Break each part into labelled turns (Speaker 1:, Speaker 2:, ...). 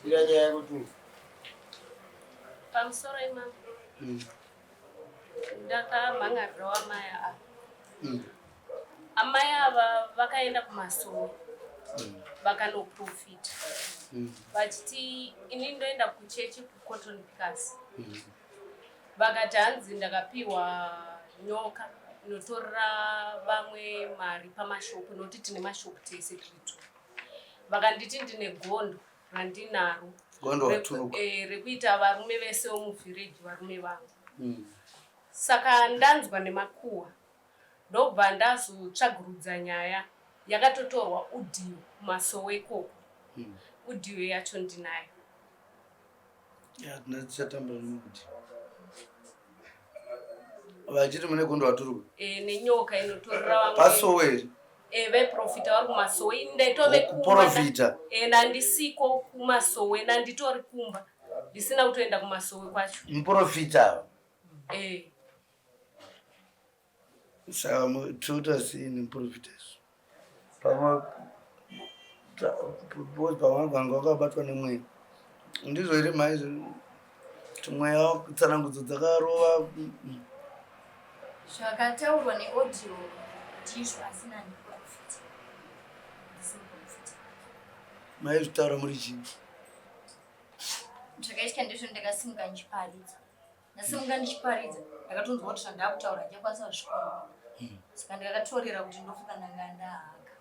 Speaker 1: Ira nyaya yako tu.
Speaker 2: Pamusoro imama. Ndakamhan'arirawo amai ava. Amai ava vakaenda kumasowe vakanoprofita vachiti ini ndoenda kuchechi kuCotton Pickers. Vakati hanzi ndakapiwa nyoka inotorera vamwe mari pamashopu nokuti tine mashopu tese tiri two. Vakanditi ndine gondo randinaro
Speaker 1: Gondo waturuka.
Speaker 2: Rekuita varume vese vemuvhireji varume vangu. Saka ndanzwa nemakuhwa ndobva ndazotsvagurudza nyaya yakatotorwa audio kumasowe ikoko. Audio yacho ndinayo.
Speaker 1: Ya, tinachatambura nekuti vachiti mune gondo waturuka.
Speaker 2: Nenyoka inotorera vamwe.
Speaker 1: Pasowe here?
Speaker 2: Veprofita vari kumasowe. Ini ndaitove kumba.
Speaker 1: Kuprofita.
Speaker 2: Nandisiko kumasowe, nanditori kumba. Ndisina kutoenda kumasowe kwacho.
Speaker 1: Muprofita. Saka toita sei nemuprofita isu? Pamwe pamwe vanga vakabatwa nemweya. Ndizvo here mhai kuti mweya tsanangudzo dzakarova?
Speaker 3: Zvakataurwa neaudio ndizvo asi nani profita. Ndisi muprofita.
Speaker 1: Maizvitaura muri chii?
Speaker 3: Zvakaitika ndizvo ndakasimuka ndichiparidza. Ndasimuka ndichiparidza ndakatonzwa kuti zvandakutaura handichakwanisa kuzvikona. Saka ndakatorera kuti ndofunga ndanga ndahaka.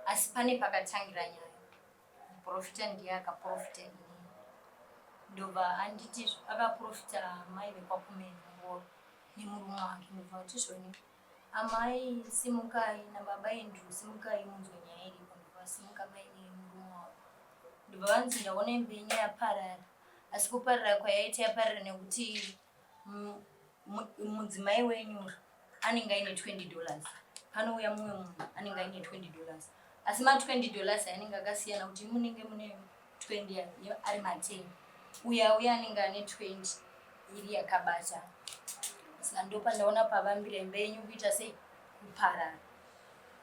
Speaker 3: Asi pane pakatangira nyaya. Muprofita ndiye akaprofita inini. Ndobva anditi akaprofita amai vekwaKumeni Ngoro nemurume wake. Ndobva vati zvoni amai simukai nababa Andrew simukai munzwe nyaya iripo. Ndobva vasimuka mai nemurume wavo. Ndobva vanzi ndaona imba yenyu yaparara. Asi kuparara kwayaita yaparara nekuti mudzimai wenyu anenge aine $20. Panouya mumwe munhu anenge aine $20. Asi ma $20 anenge akasiyana kuti munenge mune 20 ari ma 10. Uya uya anenge ane 20 iri yakabata. Saka ndopandaona pavambira imba yenyu kuita sei kuparara.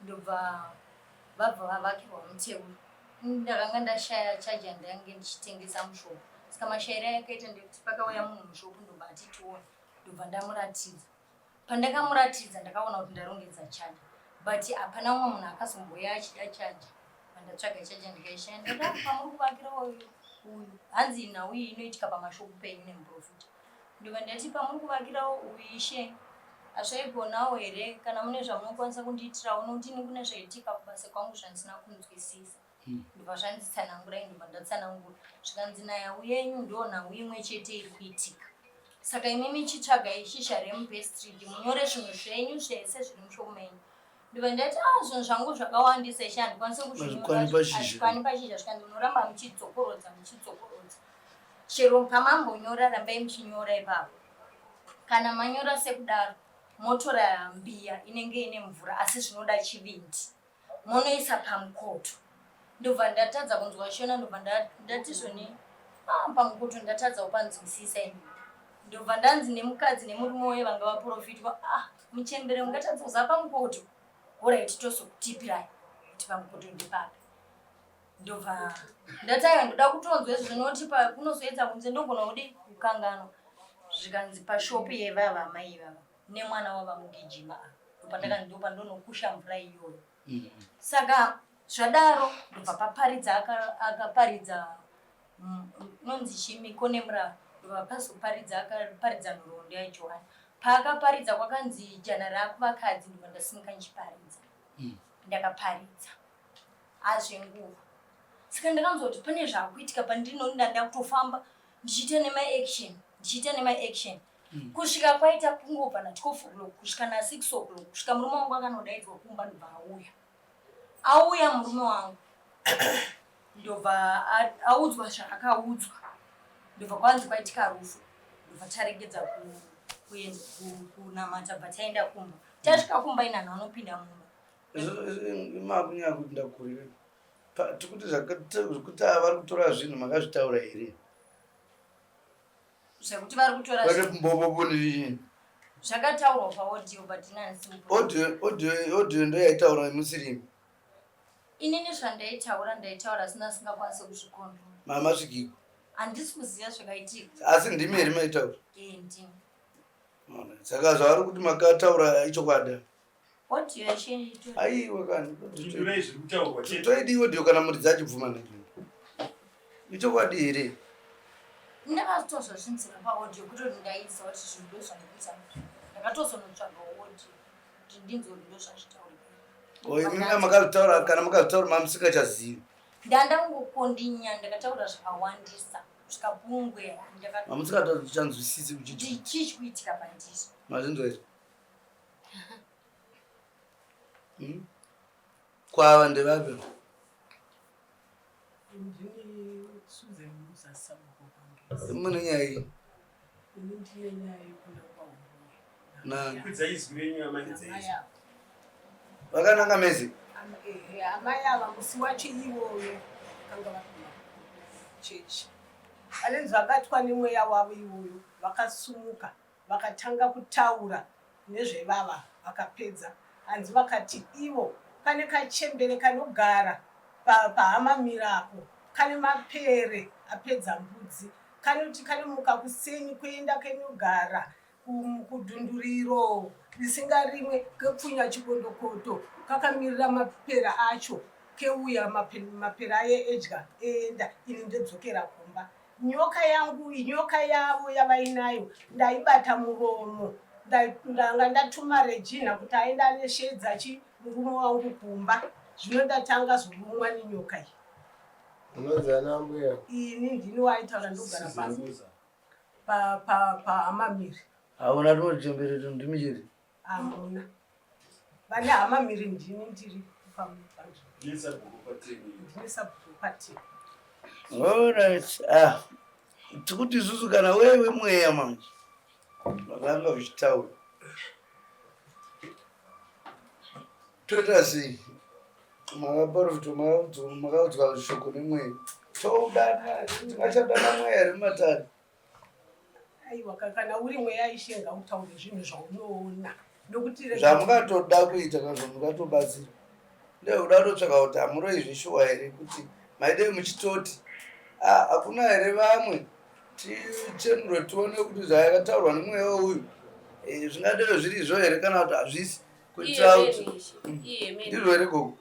Speaker 3: Ndobva vabva vavakirwa muteuro. Ndakanga ndashaya charger ndange ndichitengesa mushopu. Saka mashayiro ayakaita ndekuti pakauya munhu mushopu ndobva ati tione. Ndobva ndamuratidza. Pandakamuratidza ndakaona kuti ndarongedza charger. But hapana umwe munhu akazombouya achida charger. Pandatsvaga charger ndikaishaya ndikati ah, pamuri kuvakira uyu uyu. Hanzi nhau iyi inoitika pamashopu penyu nemuprofita. Ndobva ndati pamuri kuvakirawo uyu ishe hazvaigonawo here kana mune zvamunokwanisa kundiitirawo nokuti ini kune zvaitika kubasa kwangu zvandisina kunzwisisa. Ndobva zvanditsanangurai ndobva ndatsanangura. Zvikanzi nhau yenyu ndo nhau imwe chete iri kuitika. Saka imimi chitsvagai shisha remubestridge munyore zvinhu zvenyu zvese zviri mushopu menyu. Ndobva ndati ah zvinhu zvangu zvakawandisa ishe handikwanisi kuzvinyora.
Speaker 1: Hazvikwani pashizha.
Speaker 3: Hazvikwani pashizha zvikanzi munoramba muchidzokorodza muchidzokorodza. Chero pamambonyora rambai muchinyora ipapo. Kana manyora sekudaro motora mbiya inenge ine mvura asi zvinoda chivindi. Monoisa pamukoto. Ndobva ndatadza kunzwa shona ndobva ndati zvoni ah, pamukoto ndatadza kupanzwisisa ini. Ndobva ndanzi nemukadzi nemurume waye vanga vaprofitwa ah muchembere mungatadza kuziva pamukoto. Horaiti tosokutipirai kuti pamukoto ndepapi. Ndobva ndati aiwa ndoda kutonzwa izvo zvinoti kunozoedza kunze ndogona kudi kukanganwa. Zvikanzi pashopu yevava amai ivava nemwana wava mugijima ava. Ndopandakanga ndopandonokusha mvura iyoyo. Saka zvadaro ndobva paparidza akaparidza nonzi chii mikone murava. Ndobva pazoparidza akaparidza nhoroondo yaJohani. Paakaparidza kwakanzi jana raakuvakadzi ndobva ndasimuka ndichiparidza. Ndakaparidza. Azvenguva. Saka ndakanzwa kuti pane zvakuitika pandiri noni ndanda kutofamba ndichiita nemaaction ndichiita nemaaction. Kusvika kwaita kungobva na 12 o'clock kusvika na 6 o'clock kusvika murume wangu akanodaidzwa kumba ndobva auya. Auya murume wangu ndobva audzwa zvaakaudzwa ndobva kwanzi kwaitika rufu ndobva taregedza kunamata bva taenda kumba. Tasvika kumba inanhu anopinda mumba.
Speaker 1: Makunyaya kuti ndakurira. Tikuti zvekuti ava vari kutora zvinhu makazvitaura here?
Speaker 3: Zvekuti vari kutora
Speaker 1: Vari kumbobobo nezvii?
Speaker 3: Zvakataurwa paaudio but ini handisi muprofita.
Speaker 1: Audio ndo yaitaura musirimi.
Speaker 3: Inini zvandaitaura ndaitaura asina asingakwanisi kuzvikontrola.
Speaker 1: Mama svikiko.
Speaker 3: Handisi kuziva zvakaitika.
Speaker 1: Asi ndimi here maitaura?
Speaker 3: Eh, ndimi.
Speaker 1: Saka zvavari kuti makataura ichokwadi.
Speaker 3: Audio yacho ito.
Speaker 1: Aiwa kani.
Speaker 4: Pindurai zviri kutaurwa chete.
Speaker 1: Toidi audio kana muridzi achibvuma nai. Ichokwadi here?
Speaker 3: Ndakatozozvinzira paaudio kutoti ndaiziva kuti zvinhu ndozvandikuita. Ndakatozonotsvaga audio kuti ndinzwe kuti ndozvazvitaurika.
Speaker 1: Oh, imimi makazvitaura kana makazvitaura mamusingachazivi.
Speaker 3: Ndandangokondinya ndakataura zvakawandisa kusvika pungwe ndakati
Speaker 1: Mamusingatochanzwisisi kuti
Speaker 3: chii chiri kuitika pandiri.
Speaker 1: Mazvinzwa here? Hmm? Kwava ndevapi?
Speaker 5: Ndini Susan Muzasabhuku Kwangezi.
Speaker 1: Mune nyaya iyi.
Speaker 5: Ini ndine nyaya yekunangwa uroyi.
Speaker 1: Nani?
Speaker 4: Kwidzai izwi renyu amai kwidzai
Speaker 5: Amai
Speaker 4: izwi.
Speaker 5: ava.
Speaker 1: Vakananga mezi.
Speaker 5: Ehe, amai ava musi wacho iwoyo vakanga vari kuchechi. Vanenzi vabatwa nemweya wavo iwoyo vakasumuka vakatanga kutaura nezvevava vakapedza hanzi vakati ivo pane kachembere kanogara pahamamira apo kane mapere apedza mbudzi kanoti kanomuka kuseni kuenda kenogara kudunduriro risingarimwe kepfunya chibondokoto kakamirira mapera acho keuya mapera aye edya eenda ini ndodzokera kumba Nyoka yangu inyoka yavo yavainayo ndaibata muromo ndanga ndatuma Regina kuti aende anesheedza chi murume wangu kumba zvino ndatanga zorumwa nenyoka iyi.
Speaker 6: Unonzi ana ambuya?
Speaker 5: Ini ndini waitaura ndogara pahamamiri.
Speaker 1: Hauna tumwe tuchembere ndimi chete?
Speaker 5: Hamuna. Vane hama mhiri ndini ndiri ndine sabhuku pateni.
Speaker 1: Alright. Ah. Tikuti isusu kana wewe mweya manje. Vakanga uchitaura. Toita sei? Makaprofita makaudzwa shoko nemweya. Toudana tingachadana mweya here mumatare?
Speaker 5: Aiwa kana uri mweya ishe ngautaure zvinhu zvaunoona nokuti
Speaker 1: zvamungatoda kuita kana zvamungatobatsira ndekuda kutotsvaka kuti hamuroyi zveshuwa here kuti maidei muchitoti ah, hakuna here vamwe tichenurwe tione kuti zvayakataurwa nemweya uyu eh, zvingadero zvirizvo here kana kuti hazvisi kuitira kuti ndizvo here gogo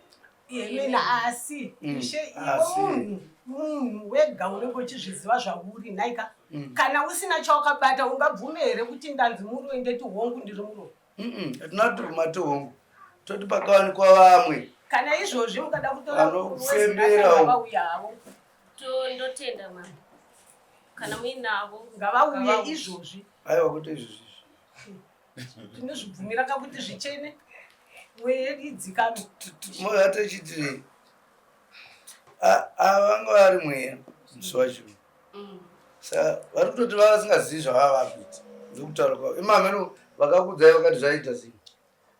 Speaker 5: Amen. Asi mm. ishe iwe munhu munhu wega unenge uchizviziva zvauri nhaika mm. kana usina chawakabata ungabvume here kuti ndanzi muroyi ndeti hongu ndiri muroyi
Speaker 1: hatina kuti bvuma ti hongu toti pakawanikwa vamwe
Speaker 5: kana izvozvi mukada kutora
Speaker 1: vanofembera
Speaker 5: vauya havo
Speaker 2: ndotenda mama kana muinavo
Speaker 5: ngavauye izvozvi
Speaker 1: aiwa kuti izvozvi
Speaker 5: tinozvibvumira ka kuti zvichene mweya yedu idzikame
Speaker 1: moya techitirei ava vanga vari mweya musi wacho mm. saka vari kutoti vava vasingazivi zvavava vakuita ndokutaura kwavo imameno vakakudzai vakati zvaita sei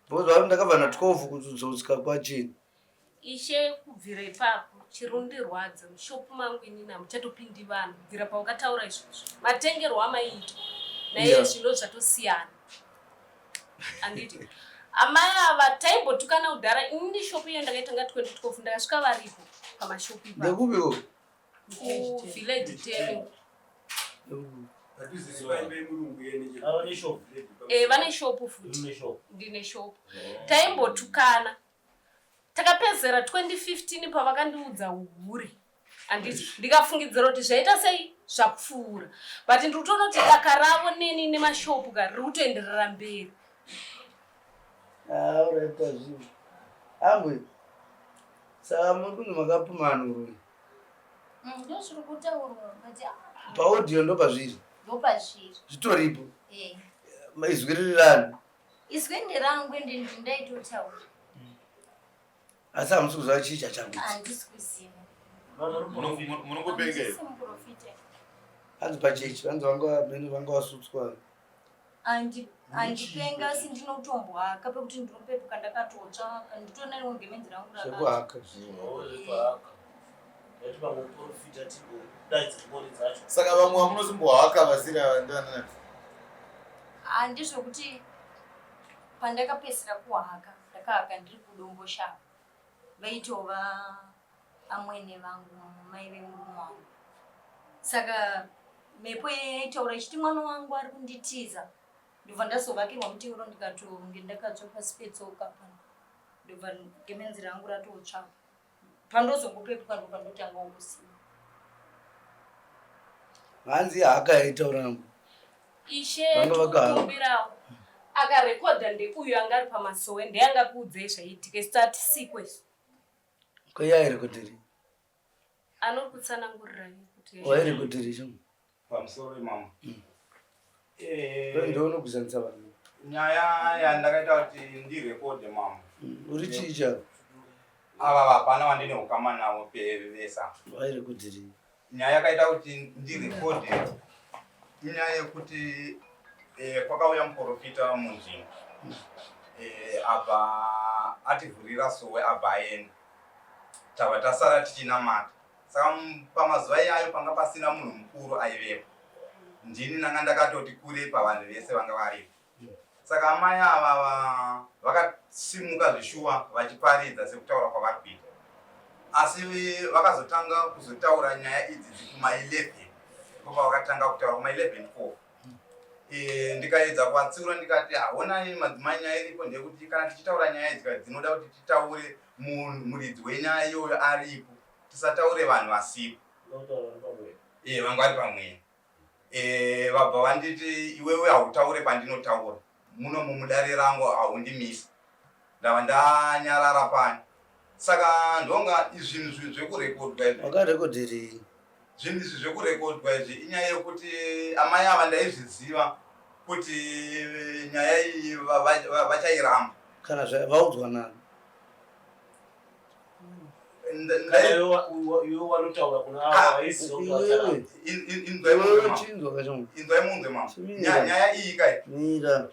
Speaker 1: because vari ndakabva na 12 kuzodzosika kwacheni
Speaker 2: Ishe kubvira ipapo chirundirwadza mushop mangu inini hamuchatopindi vanhu kubvira pawakataura izvozvo matengerwo amaiitwa naiye yeah. zvino zvatosiyana anditi amai ava taimbotukana kudhara inini shop iyo ndakaitanga 2012 ndakasvika varipo pamashopu ipapo
Speaker 1: ndekupiwo
Speaker 2: kuvillage ten
Speaker 4: eh,
Speaker 2: vane shopu futi ndine shopu taimbotukana Takapedzera 2015 pavakandiudza uhure handiti ndikafungidzira kuti zvaita sei zvapfuura but ndiri kutoona kuti daka ravo neni nemashopu ka riri kutoenderera mberi.
Speaker 1: Ah, Ambwe saka muri kunzi makapumana uroyi
Speaker 3: mm, ndozviri kutaurwa but ah,
Speaker 1: paaudio ndopazviri
Speaker 3: ndopazviri
Speaker 1: zvitoripo
Speaker 3: eh.
Speaker 1: izwi riri rani
Speaker 3: Izwi nderangu ende ndindaitotaura.
Speaker 1: Asi hamusi kuziva chii chachakuita.
Speaker 3: Handisi kuziva.
Speaker 7: Munongopenga
Speaker 3: Handisi muprofita.
Speaker 1: Hanzi pachechi hanzi vanga vamene vanga vasutswa.
Speaker 3: Handipenga asi ndinotombohaka pekuti ndinopepuka ndakatotsva nditona rimwe gemenzi rangu
Speaker 1: rakati. Zvekuhaka.
Speaker 8: Zvekuhaka.
Speaker 7: Saka vamwe vamunosimbohaka vasiri ava ndivanani?
Speaker 3: Ah, ndezvekuti pandakapedzisira kuhaka ndakahaka ndiri kudomboshava vaitova amwene vangu mai vemurume wangu. Saka mhepo yaitaura ichiti mwana wangu ari kunditiza. Ndobva ndazovakirwa muteuro ndikatonge ndakatsva pasi petsoka pano. Ndobva gemenzi rangu ratotsva. Pandozongopepuka ndobva ndotanga kusiya.
Speaker 1: Hanzi haka yaitaura nangu.
Speaker 2: Ishe tikukumbirawo akarekodha ndeuyu anga ari pamasowe ndiye angakuudzei zvaiitika isu tatisikwe isu.
Speaker 1: Ko iye airekodheri?
Speaker 2: Anokutsanangurirai
Speaker 1: kuti wairekodheri chimwe.
Speaker 8: Pamusoro imama.
Speaker 1: Eh. Ndounoguzanisa vanhu.
Speaker 8: Nyaya yandakaita kuti ndirekodhe mama.
Speaker 1: Uri chii chako?
Speaker 8: Ava hapana wandine ukama navo vese.
Speaker 1: Wairekodheri.
Speaker 8: Nyaya yakaita kuti ndirekodhe inyaya yekuti eh, kwakauya muprofita munzvimbo eh, abva ativhurira sowe abva aenda tabva tasara tichinamata saka pamazuva iyayo panga pasina munhu mukuru aivepo ndini ndanga ndakatoti kure pavanhu vese vanga varipo Saka amai ava vakasimuka zveshuwa vachiparidza sekutaura kwavari kuita, asi vakazotanga kuzotaura nyaya idzi dzikuma 11 ndopavakatanga kutaura kuma 11 4 e, ndikaedza kuvatsiura ndikati honai madzimai nyaya iripo ndeyekuti kana tichitaura nyaya idzi dzinoda kuti titaure muridzi wenyaya iyoyo aripo tisataure vanhu vasipo e, vanga vari pamweya Eh, vabva vanditi iwewe hautaure pandinotaura muno mumudare rangu haundimisi ndava ndanyarara pani saka ndonga zvinhu zvinhu zvekurekodwa izvi
Speaker 1: wakarekodherei
Speaker 8: zvinhu izvi zvekurekodwa izvi inyaya yekuti amai ava ndaizviziva kuti nyaya iyi vachairamba
Speaker 1: kana vaudzwa nani
Speaker 8: Nyaya iyi kai
Speaker 1: mira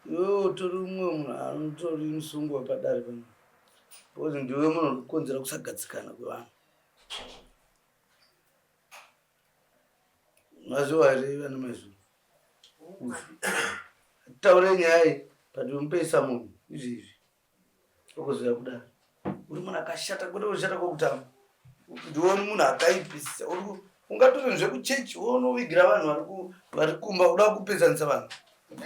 Speaker 1: iwewe utori umwe munhu anotori musungo wepadare pano because ndiwe munhu uri kukonzera kusagadzikana kwevanhu mazuva here vana mazuva taure nyaya iyi but mupeisa munhu izvi izvi Ukuziva kudaro. Uri munhu akashata kwete kushata kwekutamba. Ndione munhu akaipisa. Uri ungatori zvekuchechi wonovigira vanhu vari kumba uda kupedzanisa vanhu.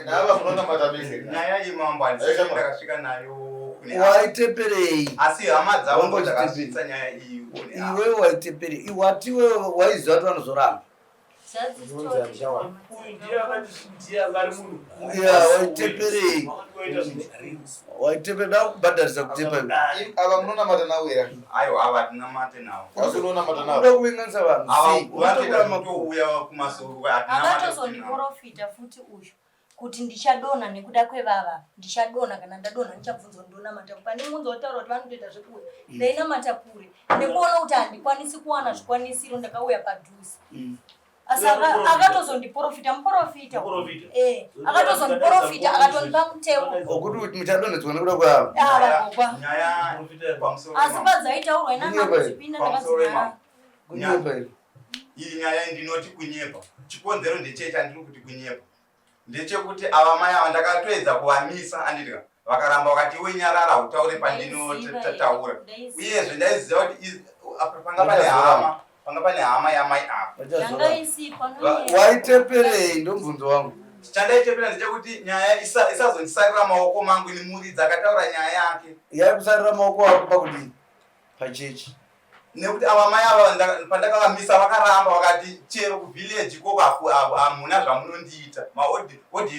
Speaker 7: Ava munonamata mese.
Speaker 8: Nyaya iyi mambo handisati ndakasvika nayo
Speaker 1: kune ava. Waiteperei?
Speaker 8: Asi hama dzavo ndo dzakasvitsa nyaya iyi kune ava.
Speaker 1: Iwe waiteperei? Wati iwe waiziva kuti vanozoramba. Waiteperei waitepera kubhadharisa kutepa
Speaker 7: ava munonamata navo here
Speaker 8: aiwa ava tinamate navo
Speaker 7: asi unonamata navo
Speaker 1: unoda kuvenganisa vanhu
Speaker 8: ava kumasoro
Speaker 3: akatozondiprofita futi uyu kuti ndichadonha nekuda kwevava ndichadonha kana ndadonha ndichabvunzwa ndonamata kupa ndimunzwa kutaura kuti vanotoita zvekuuya mm. ndainamata kure nekuona kuti handikwanisi kuwana zvikwanisiro ndakauya padhuze mm. asi akatozondiprofita muprofita eh, akatozondiprofita akatondipa mutemo
Speaker 1: okuti muchadonhedzwa nekuda kwavo
Speaker 3: asi padzaitaurwa inanakuzvipinda ndakadzinyara
Speaker 8: Iyi nyaya ndinoti kunyepa. Chikonzero ndechei chandiri kuti kunyepa? Ndechekuti ava mai ava ndakatoedza kuvamisa anditi vakaramba vakati iwe nyarara utaure pandinotaura. Uyezve ndaiziva kuti apa panga pane hama, panga pane hama yamai ava.
Speaker 3: Yanga isipo.
Speaker 1: Waiteperei ndomubvunzo wangu.
Speaker 8: Chandaitepera ndechekuti nyaya isazondisarira maoko mangu ini muridzi akataura nyaya yake.
Speaker 1: Yaikusarira maoko ako pakudii? Pachechi.
Speaker 8: Nekuti ava mai ava pandakavamisa vakaramba vakati chero kuvillage ikoko hamuna zvamunondiita maaudio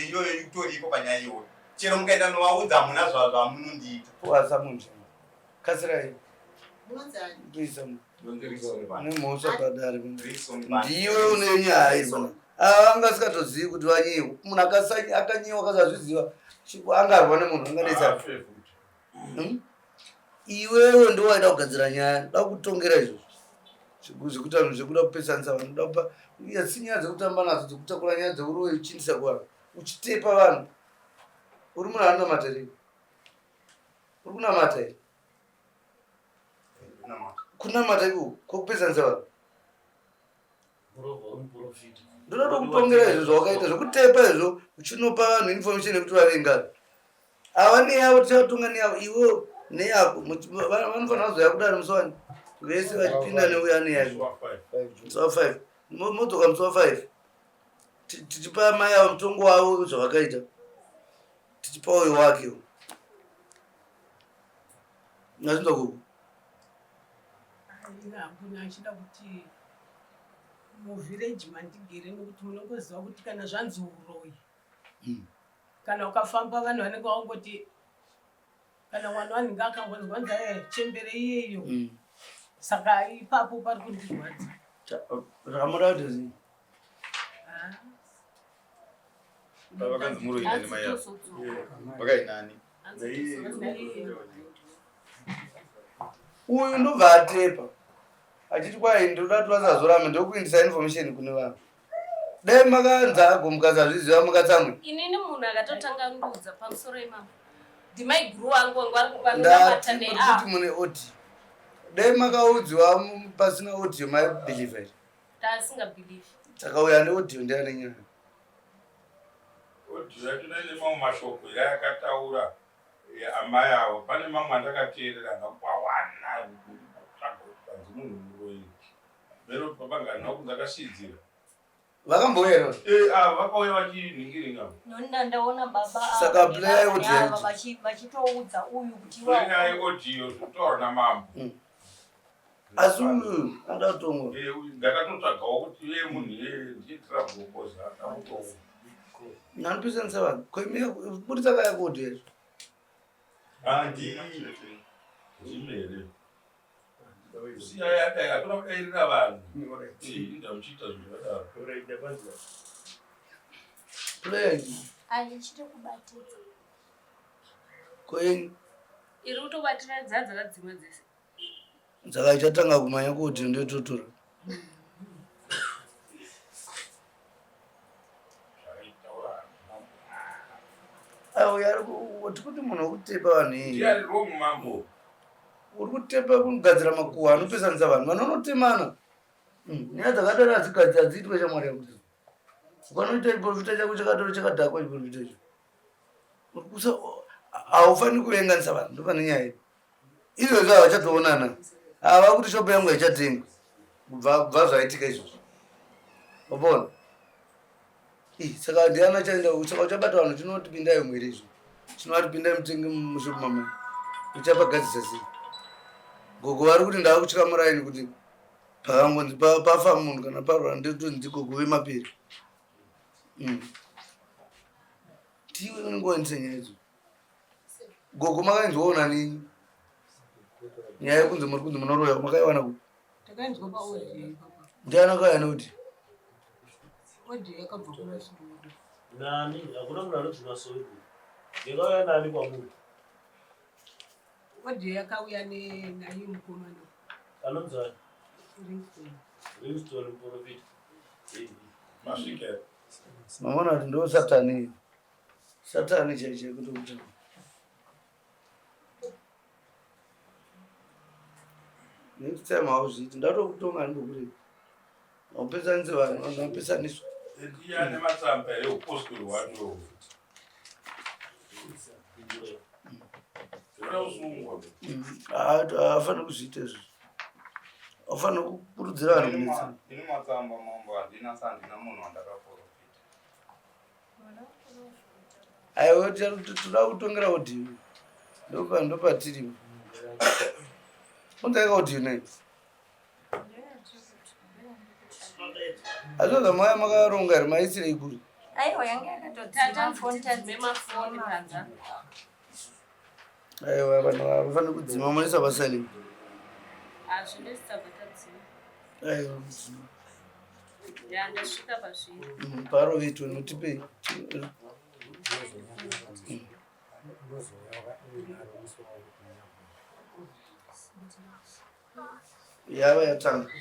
Speaker 8: iyoyo itoriko panyaya iyoyo chero mukaenda novaudza hamuna zvamunondiita.
Speaker 1: Wasa munhu kasirai nemhosva padare ndiwe une nyaya iri ava anga asikatozivi kuti vanyiwa munhu akanyiwa akasazviziva angarwa nemunhu anganetsa hmm? Iwewe ndiwe waida kugadzira nyaya ndoda kutongera izvozvo zvekuita zvinhu zvekuda kupesanisa vanhu ndoda kupa asi nyaya dzekutamba nadzo dzekutakura nyaya dzeuroyi uchiindisa kuvanhu uchitepa vanhu uri munhu anonamata here uri kunamata here kunamata iko kwekupesanisa vanhu ndoda tokutongera izvo zvawakaita zvekutepa izvo uchinopa vanhu information yekuti vavengana ava neyavo tichatonga neyavo iwe neyako vanofanira kuzoya kudare musi wani Vese vachipinda neuya neyake. Musi wa 5. Modzoka musi wa 5. Tichipa mai ava mutongo wavo zvavakaita. Tichipa uyo wake. Ngazvinzwa gogo.
Speaker 5: Hakuna achida kuti muvhireji mandigere nekuti munongoziva kuti kana zvanzi uroyi hmm. kana ukafamba vanhu vanenge vangoti kana mwana wanhinge akangonzwa nzaya eh, chembere iyeyo hmm. saka ipapo pari kundirwadza
Speaker 1: ramuda kuti zii
Speaker 5: ah.
Speaker 7: Vakanzi muroyi nani mai avo? Vakai nani?
Speaker 1: Uyu ndobva atepa achiti kwai ndoda kuti vasazoramba ndokuindisa information kune vanhu. Dai makanzi ago mukasazviziva mukatsamwe.
Speaker 2: Inini munhu akatotanga ndudza pamusoro imama. Ndimai guru wangu wangu vari vanonamata
Speaker 1: Ndati muri kuti mune audio. Dai makaudziwa pasina audio maibelieve here?
Speaker 2: Taasingabelieve.
Speaker 1: Saka uyo ane audio ndiye ane nyaya.
Speaker 9: Audio yacho ine mamwe mashoko here akataura eh, amai avo pane mamwe andakateerera ngakwawana kutsvaga kuti panzi munhu muroyi mero kuti baba ngani vakunzi akashidzira
Speaker 1: Vakambouya here?
Speaker 9: Eh, ah, vakauya vachinhingiringa.
Speaker 3: Nonda ndaona baba
Speaker 1: Saka play audio
Speaker 3: ava vachitoudza uyu kuti
Speaker 9: Play audio zvinotaurwa namambo.
Speaker 1: Mm. Asi uyu anoda kutongwa.
Speaker 9: Eh, ndakatotsvagawo kuti iye munhu iye ndiye trouble cause akutongwa.
Speaker 1: Nanopisanisa vanhu. Ko imi buritsa kaya audio yacho.
Speaker 9: Ah, ndi ndimere. Siyai adai akuna kudairira vanhu. Inda muchiita zvinhu zvakadaro.
Speaker 1: Play.
Speaker 3: Aichiri kubatidza.
Speaker 1: Ko yenyu?
Speaker 2: Iri kutobatira dzadzakadzimwe dzese.
Speaker 1: Saka ichatanga kumanya kuti ndototora. Auya ari kuti munhu wekutepa vanhu iyi.
Speaker 9: Ndiani wrong mambo?
Speaker 1: Uri kutepa kugadzira makuhwa anopesanisa vanhu. Vanhu vanotemana. Hmm, nyaya dzakadaro hadzigadzira hadziitwe shamwari yangu. Ukanoita chiprofita chako chakadaro chakadhakwa chiprofita icho. Haufaniri kuvenganisa vanhu ndopane nyaya iyi. Izvozvo havachatoonana. Ava kuti shopu yangu haichatengwi kubva kubva zvaitika izvozvo. Wapona? Ih, saka ndiani achaenda saka uchabata vanhu chinoti pindai mwiri izvo. Chinovati pindai mutenge mushopu mama. Uchapagadzisa sei? Gogo vari kuti ndava kutya muraini kuti pakangonzi pafa munhu kana parwara ndotonzi gogo vemapiri. Mm. Tiwe unenge waendesa nyaya idzo. Gogo makainzwawo nani nyaya yekunzi muri kunzi munoroya makaiwana kupi?
Speaker 5: Takainzwa paaudio ipapa.
Speaker 1: Ndiani akauya neaudio?
Speaker 5: Audio yakabva kumasowe.
Speaker 4: Nani? Hakuna munhu anonzi masowe kuno. Yakauya nani kwamuri?
Speaker 5: Audio yakauya naye mukomana.
Speaker 4: Anonzi ani?
Speaker 5: Ringston.
Speaker 4: Ringston muprofita.
Speaker 9: Masvika.
Speaker 1: Maona kuti ndo satani. Satani chaicho kuti kuti. Next time hauzviiti ndatokutonga handimbokurega. Haupesanisi vanhu, vanhu vapesaniswa.
Speaker 9: Ndiye ane matsamba here upostori hwacho. Tinoda kusungwa.
Speaker 1: Haafaniri kuzviita izvozvo. Haufaniri kukurudzira vanhu kunetsana.
Speaker 8: Ini matsamba mambo handina sandina munhu wandakaprofita.
Speaker 1: Aiwa toda kutongera audio. Ndopa ndopatiri. Unzai audio nei? Azvo zvamaya makaronga here maisirei kuri?
Speaker 3: Aiwa yange yakatodzima foni
Speaker 2: tadzime mafoni panza.
Speaker 1: Aiwa vanhu havafaniri kudzima munoisa pasilent.
Speaker 2: Hazvinesi tabva tadzima.
Speaker 1: Aiwa mudzima.
Speaker 2: Ya ndasvika pazviri.
Speaker 1: Parovetwe notipei. Yava yatanga.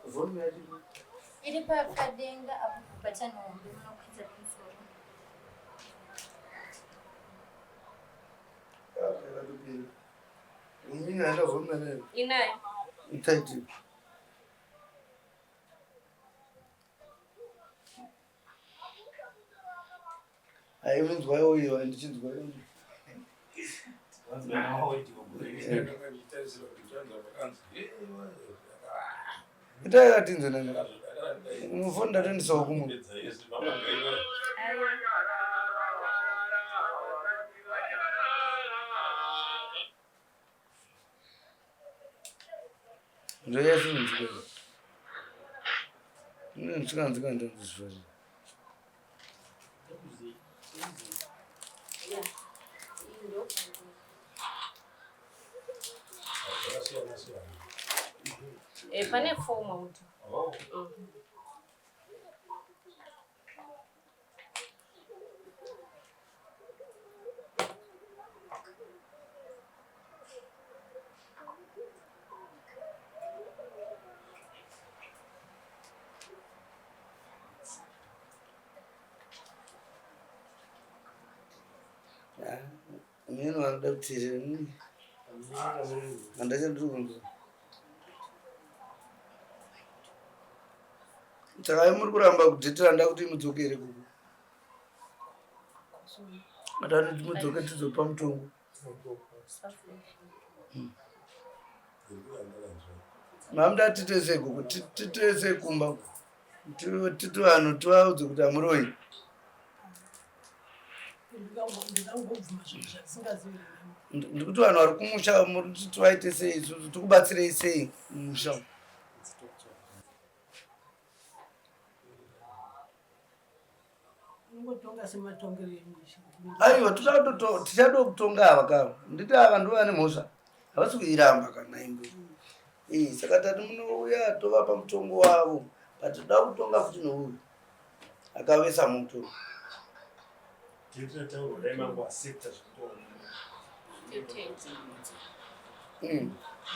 Speaker 1: Volume yacho.
Speaker 3: Iri padenga apo bhatani hombe munokwidza pamusoro.
Speaker 1: Yakatopinda. Inini haina volume yayo.
Speaker 2: Inayo.
Speaker 1: Itaiti. Aiminzwa iyo handichinzwa. Itai atinzwe nani. Mufoni ndatoendesawo kumwe. Ndoyasinzwe. Ndinzwa ndinzwa.
Speaker 2: Eh, pane form audio.
Speaker 9: Oh.
Speaker 1: Mimi vanoda kuteerera handachandiri kunzwa. Saka muri kuramba kudhetera nda kuti mudzokere kuku. Matati mudzoke tizopa mutongo. Mamuda titese gogo titese kumba titi vanhu tivaudze kuti hamuroyi. Ndikuti vanhu vari kumusha muri kuti tivaite sei isusu tikubatsirei sei mumusha umu.
Speaker 5: Unongotonga sematongero emisha.
Speaker 1: Aiwa tichada kutonga ava ka nditi ava ndo vane mhosva havasi kuiramba kana imbo eh saka tati munouya tovapa mutongo wavo but toda kutonga futi nouyu akavesa moto.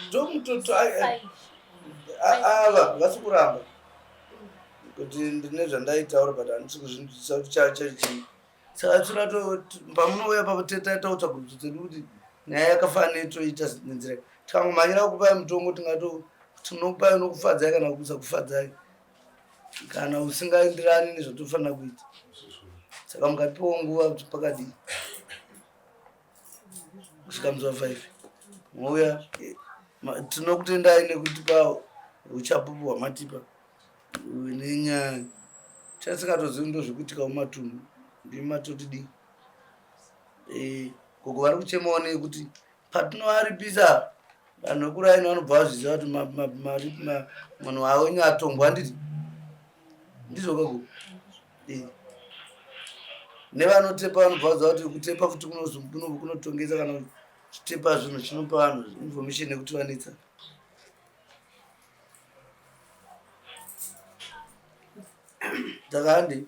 Speaker 1: Ndomutoto ava vasi kuramba kuti ndine zvandaitaura but handisi kuzvinzwisisa kuti chachii saka tsura pamunouya papo tetaita tsvagurudzo dzedu kuti nyaya yakafanira toita nenzira tikangomhanyira kupai mutongo tingato tinokupai unokufadzai kana kusakufadzai kana usingaenderani nezvatofanira kuita saka mukapiwa nguva kuti pakadii kusvika musi wa 5 mouya tinokutendai nekutipa uchapupu hwamatipa nenyaya chatisingatozivi ndozvekuitika mumatunhu ndimi matotidii eh, gogo vari kuchemawo nekuti patinovaripisa vanhu vekuraini vanobva vazviziva kuti munhu wawenyu atongwa handiti ndizvo gogo eh. Nevanotepa vanobva vaziva kuti kutepa futi kunotongesa kana kutepa zvinhu chinopa vanhu information yekuti vanetsa. Saka handi.